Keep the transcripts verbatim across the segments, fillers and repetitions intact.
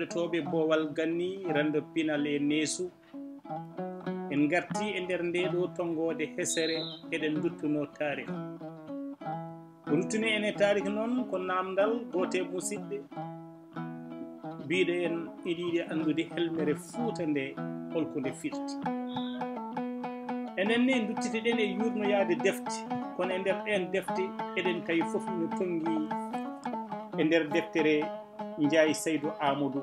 Tooɓe Boowal Ganni, renndo pinal e neesu, en ngartii e nder ndee ɗoo tonngoode hesere, eɗen nduttunoo taarih. Ko ruttini en e taarih noon ko naamndal gooto e musidɓe, biiɗo en ina yiɗi anndude helmere Fuuta nde, holko nde firti. Enen ne nduttitiɗen e yuurnoyaade defte, kono e nder ɗeen defte eɗen tawi fof ina tonngi e nder deftere Njaay Saydu Aamadu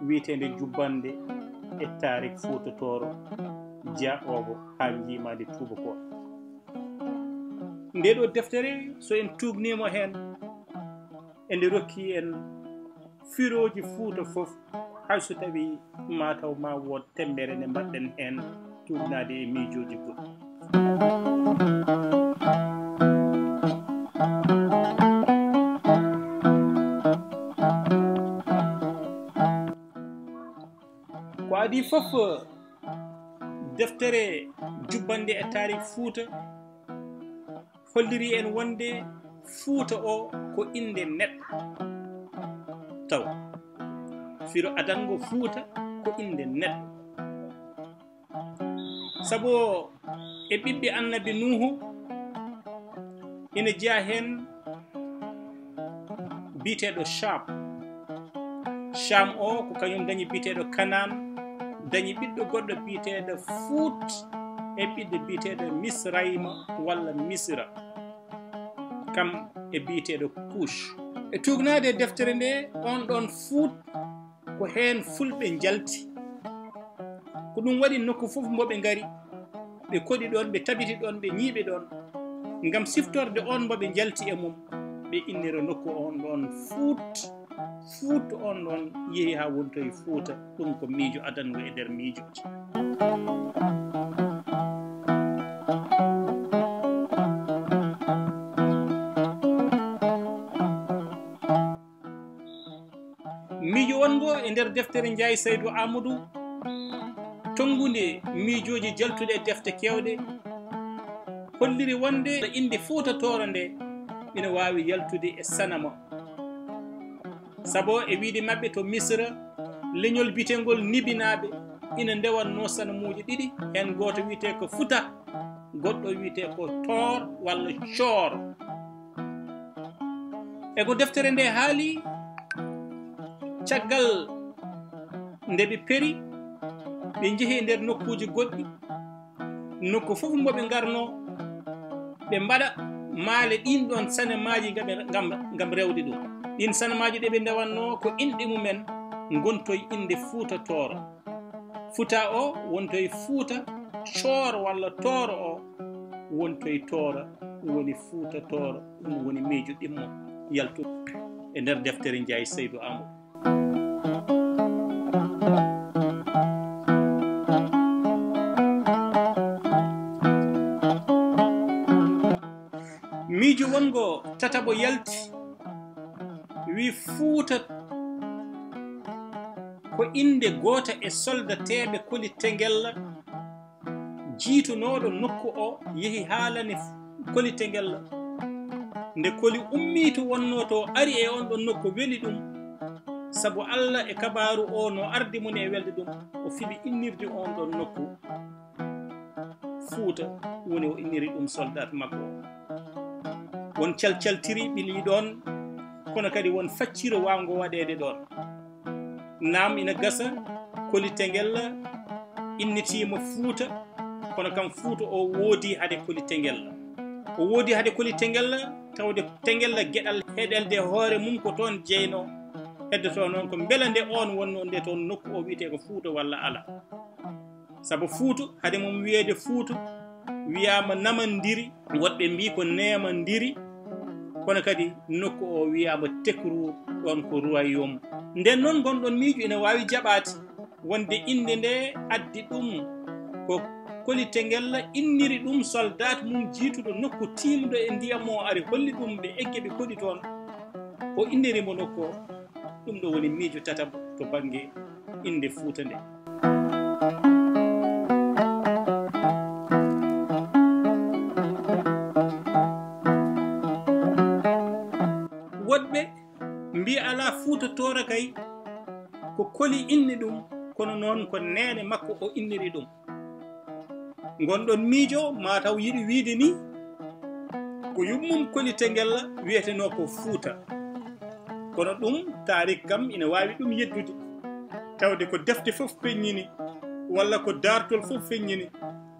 wiyeteende Jubbannde e taarih Fuuta Tooro, jaɓoowo haa njiimaandi tuubakooɓe. Ndee ɗoo deftere, so en tuugniima heen, ene rokki en firooji Fuuta fof, hay so tawii maa taw maa wood temmbere nde mbaɗɗen heen tuugnaade e miijooji goɗɗi. Ko adii fof, deftere Jubbannde e taarih Fuuta holliri en wonde Fuuta o ko innde neɗɗo. Taw, firo adanngo Fuuta ko innde neɗɗo. Sabu e ɓiɓɓe Annabi Nuuhu ina jeyaa heen biyeteeɗo Caam. Caam o ko kañum dañi biyeteeɗo Kanaan, dañi ɓiɗɗo goɗɗo biyeteeɗo Fuut e ɓiɗɗo biyeteeɗo Misrayma walla Misra, kam e biyeteeɗo Kuuc. E tuugnaade e deftere nde, oon ɗoon Fuut ko heen Fulɓe njalti. Ko ɗum waɗi nokku fof mbo ɓe ngari, ɓe koɗi ɗoon, ɓe tabiti ɗoon, ɓe ñiiɓi ɗoon. Ngam siftorde oon mbo ɓe njalti e mum, ɓe innira nokku oon ɗoon Fuut. Fuut oon ɗoon yehi haa wontoyi Fuuta. Ɗum ko miijo adanngo e nder miijooji. Miijo wonngo e nder deftere Njaay Saydu Aamadu, tonngunde miijooji jaltuɗe e defte keewɗe, holliri wonde innde Fuuta Tooro nde ina waawi yaltude e sanama. Sabu e wiyde maɓɓe to Misra, leñol biyeteengol Nibinaaɓe ina ndewannoo sanamuuji ɗiɗi, heen gooto wiyetee ko Futa, goɗɗo wiyetee ko Toor walla Coor. E ko deftere nde haali, caggal nde ɓe peri, ɓe njehi e nder nokkuuji goɗɗi, nokku fof mbo ɓe ngarnoo, ɓe mbaɗa maale ɗiin ɗoon sanamaaji ngam, ngam, ngam rewde ɗum. Ɗiin sanamaaji ɗe ɓe ndewannoo ko inɗe mumen ngontoyi innde Fuuta Tooro. Futa o wontoyi Fuuta, Coor walla Tooro o wontoyi Toora, ɗum woni Fuuta Tooro, ɗum woni miijo ɗimmo yaltu e nder deftere Njaay Saydu Aamadu. Miijo wonngo tataɓo yalti, wi Fuuta ko innde gooto e soldateeɓe Koli Tengella, jiitunooɗo nokku o, yehi haalani Koli Tengella. Nde Koli ummii to wonnoo to, ari e oon ɗoon nokku, weli ɗum, sabu Alla e kabaaru o no ardi mum e welde ɗum, o fiɓi innirde oon ɗoon nokku Fuuta, woni o inniri ɗum soldat makko o. Won calcaltiri ɓili ɗoon, kono kadi won facciro waawngo waɗeede ɗoon. Naam, ina gasa Koli Tengella innitiima Fuuta, kono kam Fuuta o woodi hade Koli Tengella. O woodi hade Koli Tengella, tawde Tengella geɗal heɗelde hoore mum ko toon jeynoo. Heddotoo noon ko mbela nde oon wonnoo nde toon nokku o wiyetee ko Fuuta walla alaa. Sabu Fuuta, hade mum wiyeede Fuuta, wiyaama Namandiri, woɗɓe mbii ko Neemandiri, kono kadi nokku o wiyaama Tekru, ɗoon ko Royaume. Nden noon, ngon ɗoon miijo ina waawi jaɓaade wonde innde nde addi ɗum ko Koli Tengella inniri ɗum soldat mum jiituɗo nokku tiimɗo e ndiyam o, ari holli ɗum ɓe egge ɓe koɗi toon, o inniri mo nokku o. Ɗum ɗo woni miijo tataɓo to bannge innde Fuuta nde. Woɗɓe mbii alaa Fuuta Tooro kay, Ko Koli inni ɗum, kono noon ko neene makko o inniri ɗum. Ngon ɗon miijo maa taw yiɗi wiide ni ko yummum Koli Tengella wiyetenoo ko Fuuta. Kono ɗum taarik kam ina waawi ɗum yeddude, tawde ko defte fof peññini, walla ko daartol fof feññini,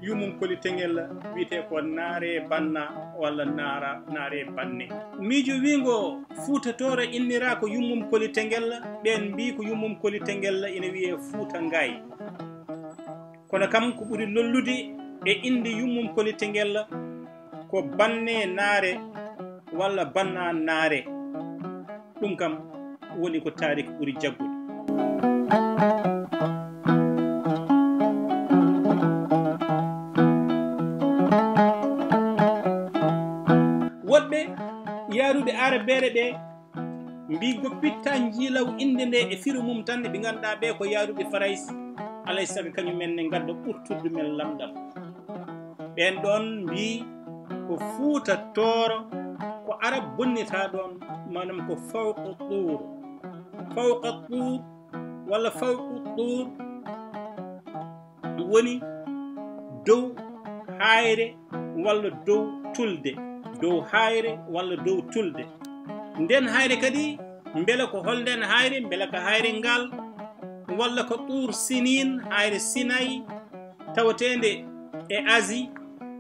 yummum Koli Tengella wiyetee ko Naare Banna walla Naara, Naare Banne. Miijo wiingo Fuuta Tooro inniraa ko yummum Koli Tengella, ɓeen mbii ko yummum Koli Tengella ina wiyee Fuuta Ngaay. Kono kam ko ɓuri lollude e innde yummum Koli Tengella ko Banne Naare walla Banna Naare. Ɗum kam woni ko taarik ɓuri jaggude. Woɗɓe yaaruɓe aarabeere ɓe mbii goppitta njiilaw innde nde e firo mum tan, ɓe ngannduɗaa ɓe ko yaaruɓe Farayse, alay sago kañum en ne ngadda ɓurtuddu men lamɗam. Ɓeen ɗoon mbii ko Fuuta Tooro, ko Arab bonnitaa ɗoon, maanaam ko fawqa tuur. Fawqa tuur walla fawqa tuur woni dow haayre walla dow tulde, dow haayre walla dow tulde. Nden haayre kadi, mbela ko hol nden haayre, mbela ko haayre ngal, walla ko Tuur Siniin, haayre Sinayi, tawateende e Asie,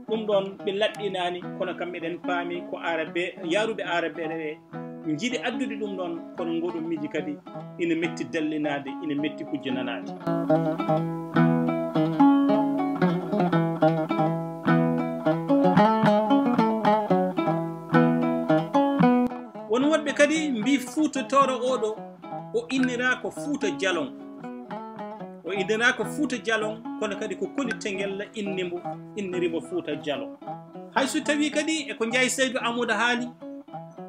ɗum ɗoon ɓe laɓɓinaani, kono kam eɗen paami ko Arabe, yaaruɓe Arabe ɓe njiɗi addude ɗum ɗoon, kono ngooɗoo miiji kadi ina metti dallinaade, ina metti hujjananaade. Won woɗɓe kadi mbii Fuuta Tooro oo ɗoo, o inniraa ko Fuuta Jalon. O inniraa ko Fuuta Jalon, kono kadi ko Koli Tengella inni mo, inniri mo Fuuta Jalon. Hay so tawii kadi e ko Njaay Saydu Amuda haali,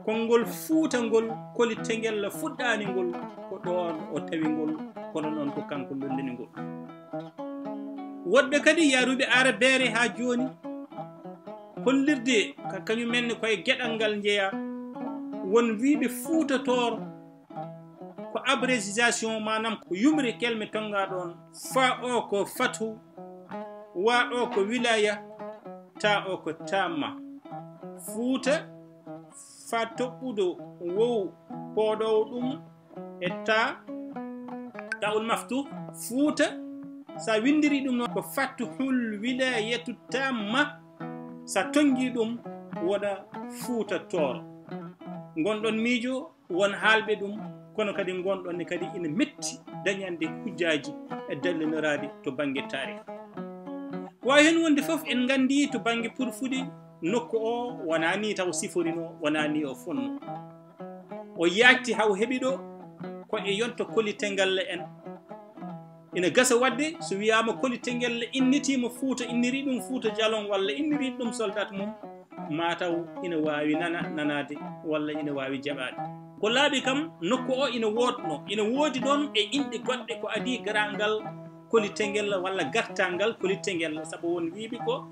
konngol Fuuta ngol Koli Tengella fuɗɗaani ngol, ko ɗoon o tawi ngol, kono noon ko kanko lollini ngol. Woɗɓe kadi yaaruɓe Arabeere haa jooni, hollirde ka kañum en ne koye geɗal ngal njeyaa, won wiiɓe Fuuta Tooro ko abrécisation, maanaam ko yumre kelme tonngaa ɗoon. Fa o ko fathu, wa o ko wilaya, ta o ko tamma. Fuuta, fa toɓɓuɗo wow pooɗoowo ɗum e ta, ta'ul maftuh. Fuuta, so a winndiri ɗum noon ko fathuhul wilayatu tamma, so a tonngi ɗum wona Fuuta Tooro. Ngon ɗon miijo won haalɓe ɗum, kono kadi ngon ɗon ne kadi ina metti dañande hujjaaji e dalliniraaɗi to bannge taarih. Ko waawi heen wonde fof, en nganndi to bannge purfuɗi, nokku o wonaa ni taw siforinoo, wonaa ni o fonnoo. O yaajti haa o heɓi ɗo ko e yonta Koli Tengella en. Ina gasa waɗde, so wiyaama Koli Tengella innitiima Fuuta, inniri ɗum Fuuta Jalon walla inniri ɗum soldat mum, maa taw ina waawi nana, nanaade walla ina waawi jaɓaade. Ko laaɓi kam, nokku o ina woodno, ina woodi ɗoon e inɗe goɗɗe ko adii garaangal Koli Tengella walla gartangal Koli Tengella, sabu won wiiɓe ko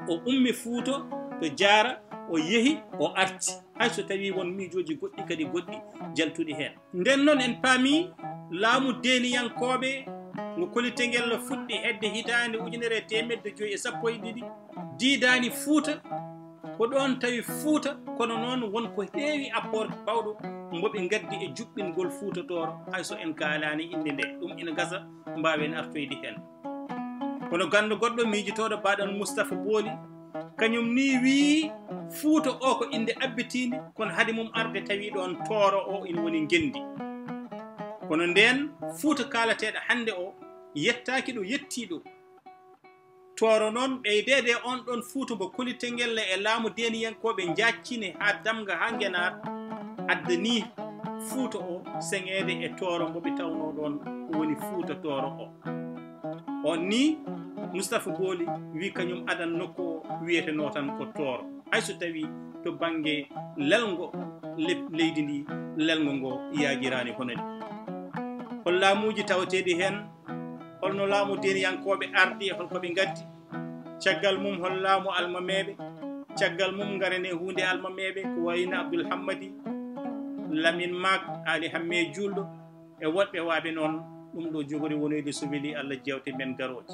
o ummi Fuuta to Jaara, o yehi, o arti. Hay so tawii won miijooji goɗɗi kadi goɗɗi jaltuɗi heen. Nden noon en paami laamu deeniyankooɓe ngo Koli Tengella fuɗɗi hedde hitaande ujunere e teemedde joyi e sappo e ɗiɗi, diidaani Fuuta, ko ɗoon tawi Fuuta, kono noon won ko heewi apport bawɗo mbo ɓe ngaddi e juɓɓingol Fuuta Tooro, hay so en kaalaani innde nde. Ɗum ina gasa mbaawen artoyde heen. Kono ganndo goɗɗo miijotooɗo baaɗan Mustapha Booli, kañum ni wii Fuuta o ko innde abbitiinde, kono hade mum arde tawi ɗoon Tooro o ina woni ngenndi. Kono ndeen Fuuta kaalateeɗo hannde o yettaaki ɗo yettii ɗo. Tooro noon ɓeydeede e oon ɗoon Fuuta mbo Koli Tengella e laamu deeniyankooɓe njaaccini haa damga haa Ngenaar, addanii Fuuta o seŋeede e Tooro mbo ɓe tawnoo ɗoon woni Fuuta Tooro o. Oon ni Mustapha Booli wii kañum adan nokku o wiyetenoo tan ko Tooro. Hay so tawii to bannge lelngo le-, leydi ndi, lelngo ngo yaajiraani hono ni. Hol laamuuji tawateeɗi heen? Holno laamu deeniyankooɓe ardi e holko ɓe ngaddi? Caggal mum hol laamu almameeɓe? Caggal mum ngaren e huunde almameeɓe ko wayno Abdul Hammadi, Lamin Maak, Ali Hammee Juulɗo, E woɗɓe waaɓe noon, ɗum ɗo jogori wonoyde so weli Allah jeewte men garooje.